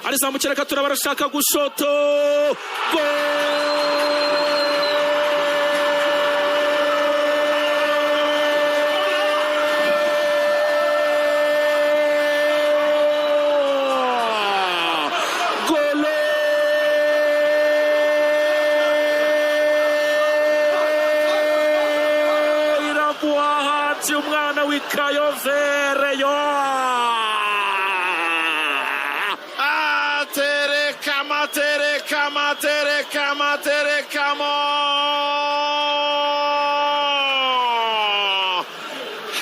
Arizamukira, reka turaba, arashaka gushoto, gol! Golo iraguha hanze umwana w'ikayovereyo. Aterekamo, aterekamo, aterekamo, aterekamo!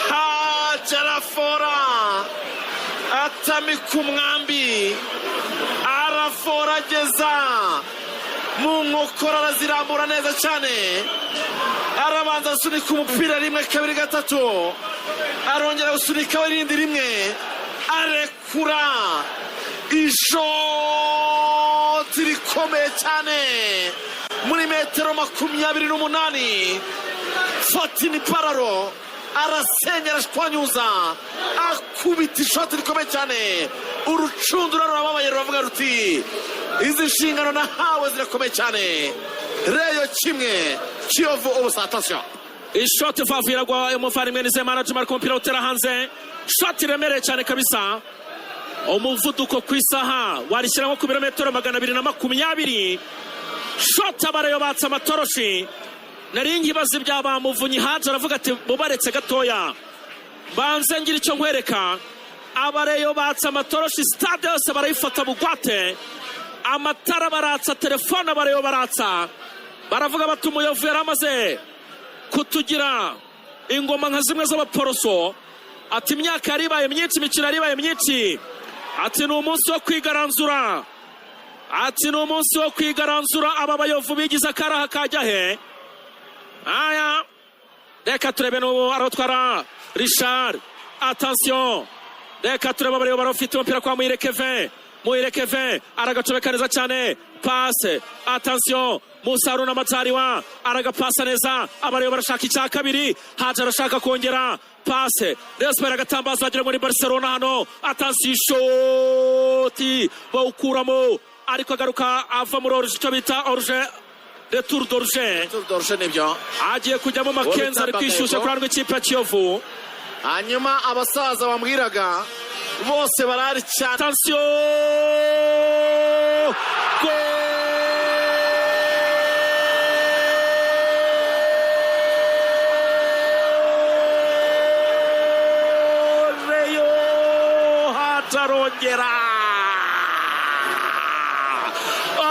Hajarafora, atamika umwambi, arafora, ageza mu nkokora, arazirambura neza cyane. Arabanza asunika umupira rimwe, kabiri, gatatu, arongera gusunikaho irindi rimwe, arekura ishoti rikomeye cyane muri metero 28, fatini pararo, arasenya, arashwanyuza, akubita ishoti rikomeye cyane. Urucundura rurababaye, ruravuga ruti: "Izi nshingano nahawe zirakomeye cyane." Rayon 1, Kiyovu 0. Attention. Ishoti vavu iragwa, umuvandimwe Nizeyimana Juma ku mupira utera hanze. Shoti iremereye cyane kabisa, umuvuduko ku isaha warishyira nko ku birometero 220. Shoti, abareyo batse amatoroshi. Nari nkibaza ibya ba Muvunyi Haje, aravuga ati: "Mubaretse gatoya banze ngira icyo nkwereka." Abareyo batse amatoroshi, stade yose barayifata bugwate, amatara baratsa, telefone abareyo baratsa, baravuga bati: "Umuyovu yari amaze kutugira ingoma nka zimwe z'abaporoso." Ati: "Imyaka yari ibaye myinshi, imikino yari ibaye myinshi." Ati: "Ni umunsi wo kwigaranzura." Ati: "Ni umunsi wo kwigaranzura." Aba bayovu bigize akaraha kajya he? Aya, reka turebe n'ubu arawutwara Richard. Attention, reka turebe, abareba barafite umupira kwa Muhire Kevin. Muhire Kevin aragacomeka neza cyane, passe. Attention, Musa Haruna Matariwa aragapasa neza. Abareba barashaka icya kabiri, Haje arashaka kongera passe. Rayon Sport agatambaza, bagera muri Barcelona hano. Attention, ishoti bawukuramo, ariko agaruka ava muri hors-jeu, icyo bita hors-jeu, retour d'hors-jeu. Dorje, nibyo. Agiye kujyamo Makenzi, ari kwishyushya kuri rw'ikipe ya Kiyovu. Hanyuma abasaza bambwiraga bose barahari cyane. Attention, goal! Rayon hatarongera.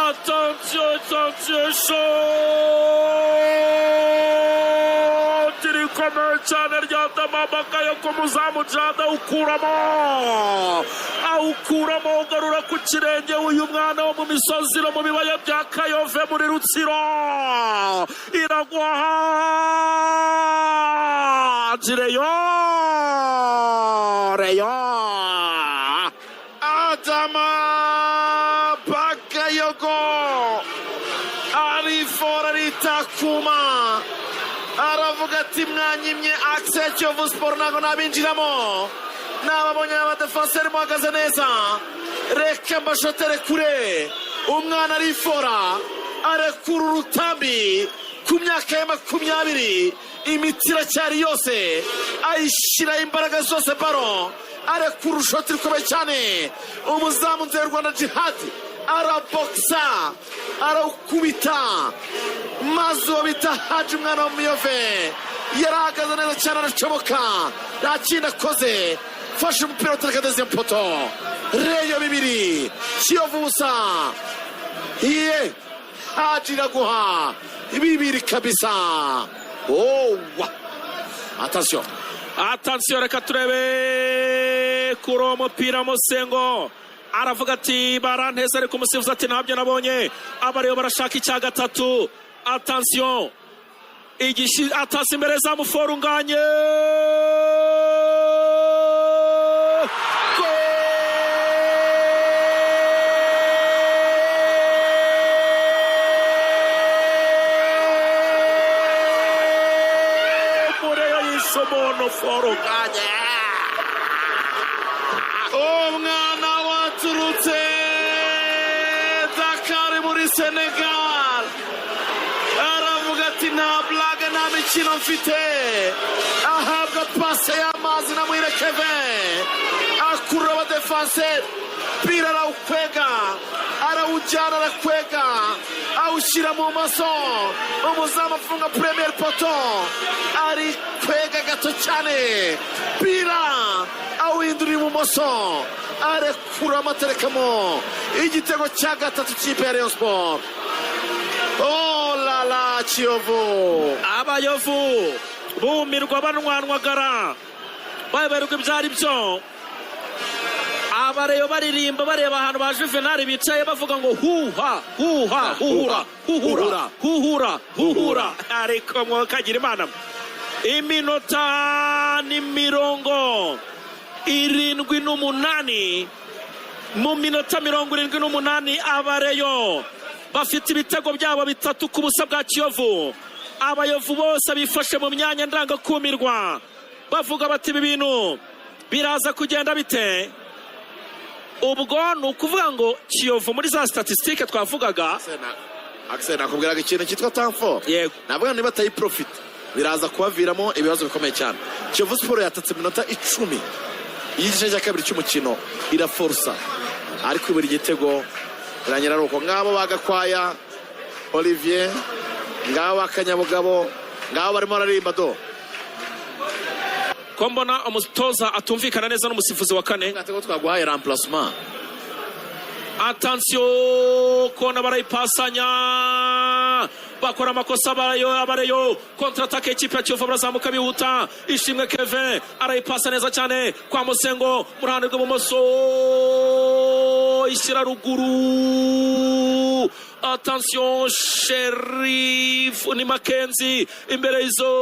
Attention, attention, shoti rikomeye cyane rya Damamakaye ku muzamu Jada, awukuramo, awukuramo, ugarura ku kirenge. Uyu mwana wo mu misozi no mu bibaya bya Kayove muri Rutsiro, iragwa Rayon, Rayon. Adama Bagayogo arifora, aritakuma, aravuga ati: "Mwanyimye axe ya Kiyovu Sport, ntabwo nabinjiramo. Nababonye abadefanseri muhagaze neza, reka mbashotere kure." Umwana arifora, arekura urutambi ku myaka ya 20, imitsi iracyari yose, ayishyiraho imbaraga zose, baro arekura urushoti rukomeye cyane. Umuzamu nzeri Rwanda Jihadi arabokisa, arawukubita, maze uwo bita Haji, umwana wa Miyove, yarahagaze neza cyane, aracomoka, nta kindi akoze, fashe umupira utereka deuxième poteau. Rayon 2, Kiyovu 0. Iye Haji iraguha 2 kabisa. Owa, attention. Attention, reka turebe kuri uwo mupira. Musengo aravuga ati: "Baranteze," ariko umusifuzi ati: "Ntabyo nabonye." Abareba barashaka icya gatatu. Attention, igishi atasi imbere za muforunganye. Mureyo yishe umuntu forunganye. Umwana waturutse. Muri Senegal aravuga ati: "Nta blague, nta mikino mfite." Ahabwa passe y'amazi na Muhire Kevin, akurura abadefanseri, pira arawukwega, arawujyana, arakwega, awushyira mu maso. Umuzamu afunga premier poteau, ari kwega gato cyane, pira awuhindurira ibumoso, arekura amaterekamo igitego cya gatatu cy'ikipe ya Rayon Sport. Oh la la, Kiyovu! Abayovu bumirwa, banwanwagara, bayoberwa ibyo ari byo. Abareyo baririmba, bareba ahantu ba Juvenali bicaye, bavuga ngo huha huha, huhura huhura huhura huhura. Ariko mwokagira Imana, iminota ni 78. Mu minota 78 abareyo bafite ibitego byabo 3-0 bwa Kiyovu. Abayovu bose bifashe mu myanya ndangakumirwa, bavuga bati: "Ibi bintu biraza kugenda bite?" Ubwo ni ukuvuga ngo Kiyovu muri za statistiques twavugaga. Akise, nakubwiraga ikintu cyitwa temps fort. Yego. Navuga niba atayiprofita biraza kubaviramo ibibazo bikomeye cyane. Kiyovu Sport yatatse iminota 10 y'igice cya kabiri cy'umukino, iraforusa, ariko ibura igitego, birangira ari uko. Ngabo bagakwaya Olivier, ngabo bakanyabugabo, ngabo barimo bararirimba do. Ko mbona umutoza atumvikana neza n'umusifuzi wa kane? Ko twaguhaye remplacement. Attention, kona barayipasanya, bakora amakosa abareyo. Abareyo contre-attaque, ikipe ya Kiyovu barazamuka bihuta. Ishimwe Kevin arayipasa neza cyane kwa Musengo mu ruhande rw'ibumoso, ishyira ruguru. Attention, Sherifu ni Makenzi imbere y'izo,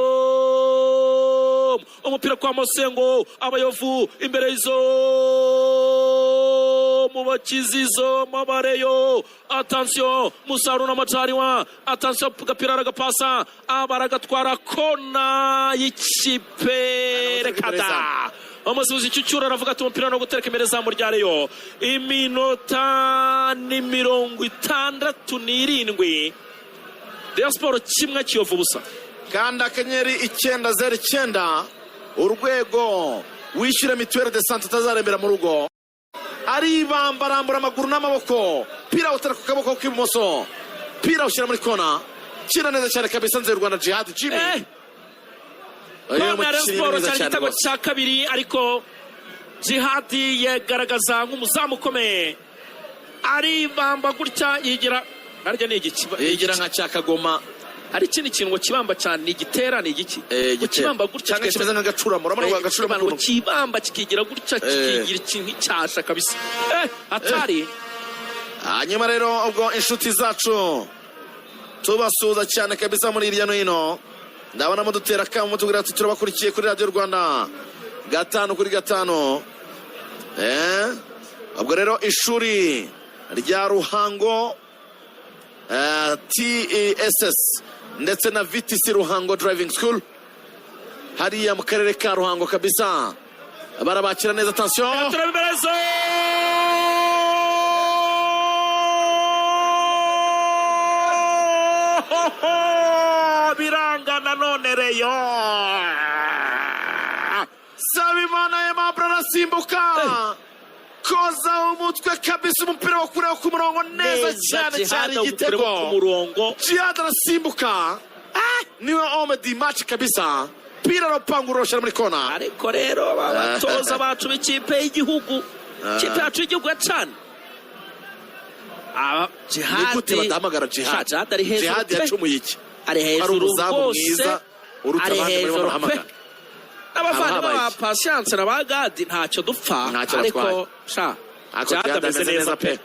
umupira kwa Musengo. Abayovu imbere y'izo mu bakizizo mabareyo. Attention, Musaruro Majariwa. Attention, gapira aragapasa, abaragatwara, kona y'ikipe. Rekada, umusifuzi cyucyura aravuga ati: "Umupira no gutereka imbere zamu rya Reyo." Iminota ni 67, Rayon Sport 1, Kiyovu 0. Kanda *909# wishyure mutuelle de santé, utazarembera mu rugo. Aribamba, arambura amaguru n'amaboko, pira awutera ku kaboko k'ibumoso, pira awushyira muri kona. Kina neza cyane kabisa nzeri Rwanda Jihad Jimmy. Uyu Kona ya Rayon mukinnyi ni Sport mwiza cyari cyane igitego rwose. cya kabiri, ariko Jihadi yagaragaza nk'umuzamu ukomeye, aribamba gutya yigira naryo ni igiki? Yigira nka cyakagoma. Hari ikindi kintu ngo kibamba cyane, ni igitera, ni igiki? Ngo Igitera. kibamba gutya. Cyangwa kimeze nk'agacuramo, urabona ngo agacuramo ngo ukuntu. kibamba kikigira gutya, kikigira ikintu nk'icyasha kabisa, atari. Hanyuma rero ubwo inshuti zacu tubasuhuza cyane kabisa muri hirya no hino. Ndabona mudutera akamu, mutubwira ati: "Turabakurikiye kuri Radiyo Rwanda 5 kuri 5." Ubwo rero ishuri rya Ruhango TESS ndetse na VTC Ruhango Driving School hariya mu karere ka Ruhango kabisa barabakira neza. Attention! Turabimerezo. Biranga nanone Reyo. Sabimana Aimable arasimbuka, koza umutwe kabisa, umupira wakureho ku murongo neza cyane cyane, igitego. Ku murongo. Jihad arasimbuka, niwe homme du match kabisa, pira arapanga, uroshyira muri kona. Ariko rero abatoza bacu b'ikipe y'igihugu, ikipe yacu y'igihugu ya cana aba Ni Jihad. gute badahamagara Jihad? Sha, Jihad ari hejuru Jihad pe. yacumuye iki? Ari Ari hejuru umuzamu rwose. mwiza uruta Ari abandi barimo hejuru pe. barahamagara. N'abavandimwe Abahabaye ba iki? Patience na ba Gadi ntacyo dupfa. Ntacyo Ariko batwaye. sha, Ariko Jihad Jihad ameze neza pe.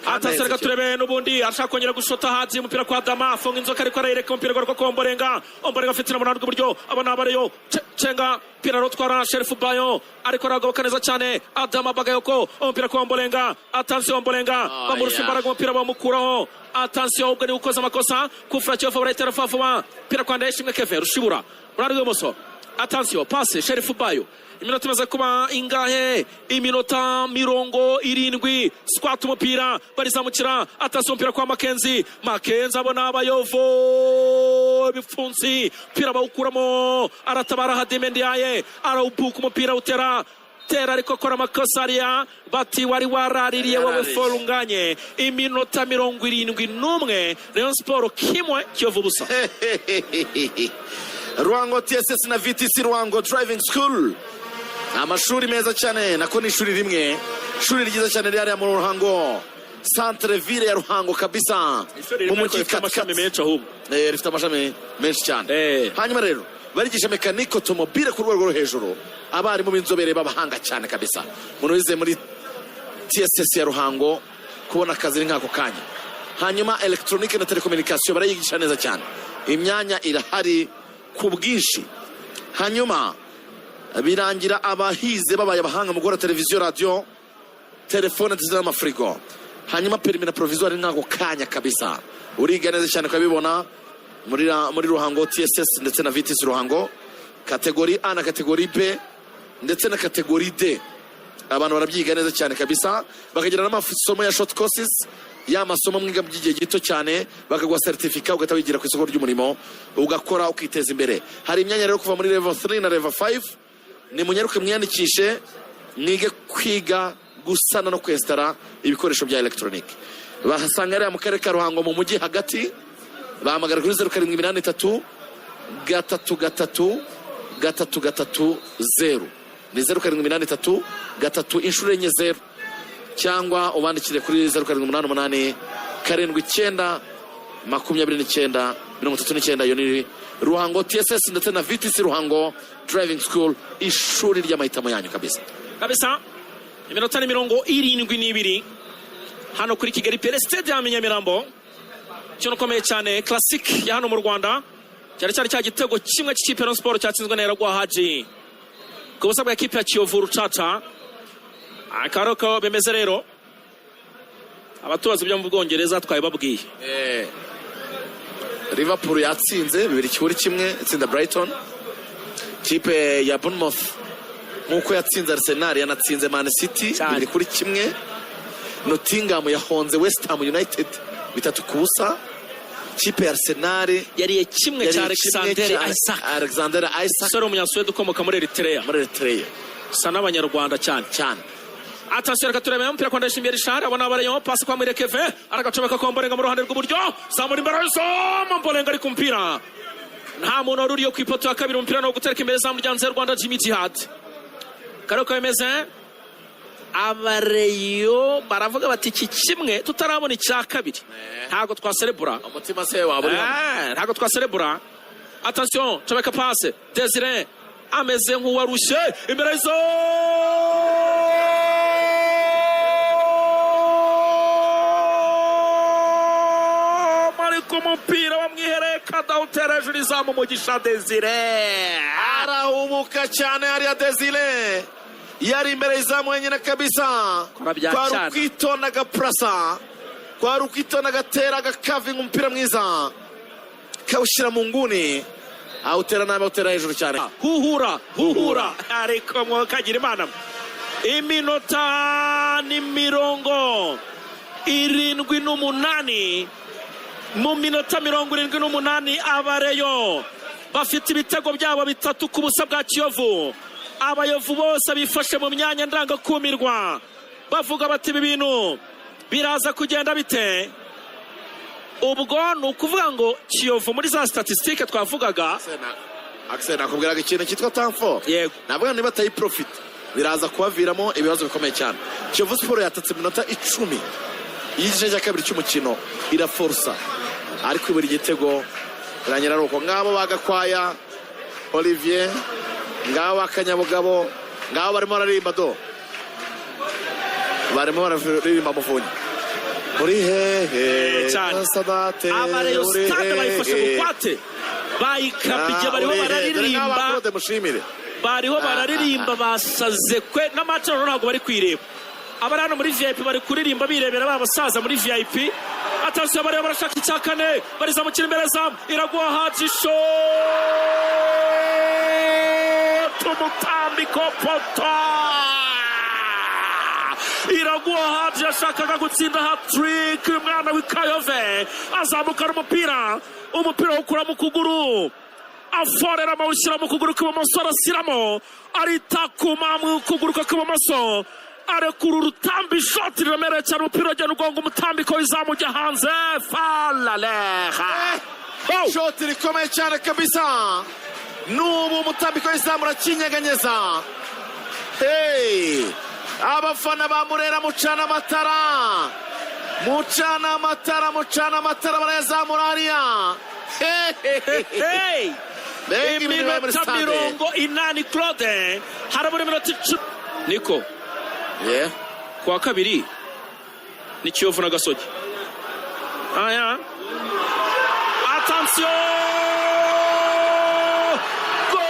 Attention, reka turebe n'ubundi ashaka kongera gushota hanze, umupira kwa Dama, afunga inzoka ariko arayireka, umupira ugaruka kwa Omborenga. Omborenga afite na munani rw'iburyo, abona abareyo cenga pira arotwara Sherifu Bayo, ariko aragoboka neza cyane Adama Bagayoko, umupira kwa Omborenga. Attention, Omborenga bamurusha imbaraga, umupira bamukuraho. Attention, ubwo niwe ukoze amakosa, kufura Kiyovu barayitera vuba vuba. Pira kwa Ndayishimwe Keve Rushibura, uruhande rw'ibumoso. Attention, passe Sherifu Bayo. Iminota imaze kuba ingahe? Iminota 70. Squat umupira barizamukira. Attention, umupira kwa Makenzi. Makenzi abona abayovo ibipfunsi, umupira bawukuramo, aratabara Hadime Ndiaye, arawubuka umupira utera tera, ariko akora amakosa ariya, bati wari waraririye wowe. Yaraririye. Forunganye iminota 71, Rayon Sport kimwe, Kiyovu busa. Ruhango TSS na VTC Ruhango Driving School, amashuri meza cyane, nako ni ishuri rimwe, ishuri ryiza cyane riri hariya mu Ruhango, centre ville ya Ruhango kabisa, Ishuri mu rimwe ariko mujyi rifite amashami katikati. menshi ahubwo. Rifite amashami menshi cyane. Hanyuma rero barigisha mécanique automobile ku rwego rwo hejuru, abarimu b'inzobere b'abahanga cyane kabisa. Umuntu wize muri TSS ya Ruhango kubona akazi ni nk'ako kanya. Hanyuma électronique na télécommunication barayigisha neza cyane, imyanya irahari ku bwinshi. Hanyuma birangira abahize babaye abahanga mu gukora televiziyo, radiyo, telefone ndetse n'amafirigo. Hanyuma permis na provisoire ni nk'ako kanya kabisa, uriga neza cyane ukabibona muri Ruhango TSS ndetse na VTC Ruhango, catégorie A na catégorie B ndetse na catégorie D. Abantu barabyiga neza cyane kabisa, bakagira n'amasomo ya short courses, ya masomo mwiga by'igihe gito cyane, bakaguha certificat ugahita wigira ku isoko ry'umurimo, ugakora ukiteza imbere. Hari imyanya rero kuva muri level 3 na level 5. Ni munyaruke mwiyandikishe, mwige kwiga gusana no kwesitara ibikoresho bya elegitoronike. Bahasanga hariya mu karere ka Ruhango, mu mujyi hagati. Bahamagara kuri 0783 3 3 3 3 0, ni 0783 3 4 0, cyangwa ubandikire kuri 0788 79 29 39. Iyo ni Ruhango TSS ndetse na VTC Ruhango Driving School, ishuri ry'amahitamo yanyu kabisa. Kabisa, iminota ni 72 hano kuri Kigali Pele Stadium i Nyamirambo. Ikintu ukomeye cyane, classic ya hano mu Rwanda, cyari cyari cya gitego kimwe cy'ikipe ya Rayon Sport cyatsinzwe na Iraguha Haji ku busa bwa ekipe ya Kiyovu Rucaca. Akaba ari uko bimeze rero. Abatubaza ibyo mu Bwongereza twabibabwiye. Liverpool yatsinze 2-1, itsinda Brighton. Kipe ya Bournemouth, nk'uko yatsinze Arsenal, yanatsinze Man City Cyane. 2-1. Nottingham yahonze West Ham United 3-0. Kipe ya Arsenal Yariye kimwe cya yariye kimwe Alexander cya Isak. Alexander Isak. Umusore w'umunyasuwede ukomoka muri Eritrea. Muri Eritrea. Usa n'abanyarwanda cyane. Cyane. Attention, reka turebe umupira kwa Ndayishimiye Richard, abona abareyo, pasi kwa Muhire Kevin, aragacomeka kwa Mborenga mu ruhande rw'iburyo, zamura imbere y'izamu, Mborenga ari ku mupira, nta muntu wari uriyo ku ipoto ya kabiri. Umupira ni uwo gutereka imbere izamu rya Nze Rwanda Jimmy Jihad. Kare uko bimeze, abareyo baravuga bati iki kimwe tutarabona icya kabiri ntabwo twaserebura. Umutima se waba uri hamwe? Ntabwo twaserebura. Attention, comeka passe, Desire ameze nk'uwarushye imbere y'izo. Ariko umupira bamwihereye kadawutera hejuru izamu, Mugisha Desire. Arahubuka cyane hariya Desire, yari imbere y'izamu wenyine kabisa. Kora bya Kwari cyane. ukwitonda agapurasa, kwari ukwitonda agatera agakavinga umupira mwiza, kawushyira mu nguni, awutera nabi, awutera hejuru cyane. Huhura huhura, ariko mwokagira Imana. Iminota ni 78. Mu minota 78 abareyo bafite ibitego byabo 3 ku busa bwa Kiyovu. Abayovu bose bifashe mu myanya ndangakumirwa, bavuga bati ibi bintu biraza kugenda bite? Ubwo ni ukuvuga ngo Kiyovu muri za statistiques twavugaga. Axel, nakubwiraga ikintu cyitwa temps fort. Yego. Navuga niba atayiprofita biraza kubaviramo ibibazo bikomeye cyane. Kiyovu Sport yatatse iminota 10 y'igice cya kabiri cy'umukino, iraforusa, ariko ibura igitego, birangira ari uko. Ngabo bagakwaya Olivier, ngabo akanyabugabo, ngabo barimo bararirimba do, barimo bararirimba Muvunyi uri hehe? Cyane. Sadate Abareyo uri stade bayifashe hehe? bugwate, bayikabije, bariho Uri hehe? Dore ngabo bararirimba. ba Claude Mushimire. Bariho bararirimba, basaze kwe n'amatora, ntabwo bari kwireba. Abari hano muri VIP bari kuririmba birebera ba basaza muri VIP. Attention, bareba, barashaka icya kane, barizamukira imbere zamu, Iraguha Haji. Shoti, umutambiko, poto iraguha. Haji yashakaga gutsinda hat-trick. Uyu mwana w'Ikayove azamukana umupira, umupira awukura mu kuguru, aforera, awushyira mu kuguru kw'ibumoso, arashyiramo, aritakuma mu kuguru kwe kw'ibumoso, arekura urutambi, ishoti riremereye cyane, umupira ugenda ugonga umutambiko w'izamu, ujya hanze, falaleha. Shoti rikomeye cyane kabisa. N'ubu umutambiko w'izamu urakinyeganyeza. Hey! Abafana ba Murera, mucana amatara, mucana amatara, mucana amatara, barayazamura hariya. Hey! Mbega ibintu bibaye muri Iminota stade. 80, Claude, harabura iminota 10 niko. Yeah. Kuwa kabiri ni Kiyovu na Gasogi. Aya, attention! Goal!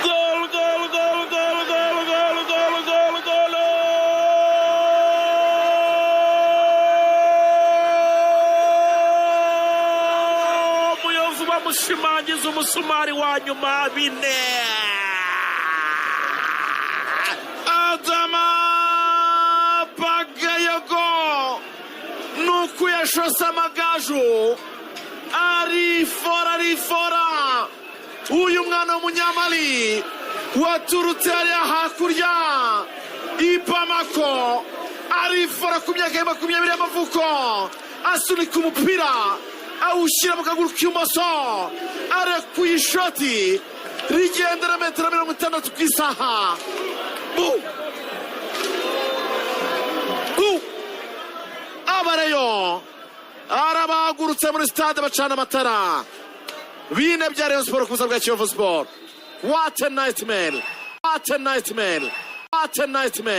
Goal, goal, goal, goal, goal, goal, goal, goal! Muyovu bamushimangiza umusumari wa nyuma, 4. Adama Bagayogo nuko yashose amagaju, arifora, arifora. Uyu mwana w'umunyamali waturutse hariya hakurya i Bamako arifora ku myaka ya 20 y'amavuko, asunika umupira, awushyira mu kaguru k'ibumoso, arekuye ishoti rigendera metero 60 ku isaha. Bu bu abareyo arabahagurutse muri stade, bacana amatara. 4 bya Rayon Sport ku busa bwa Kiyovu Sport. What a nightmare, what a nightmare, what a nightmare!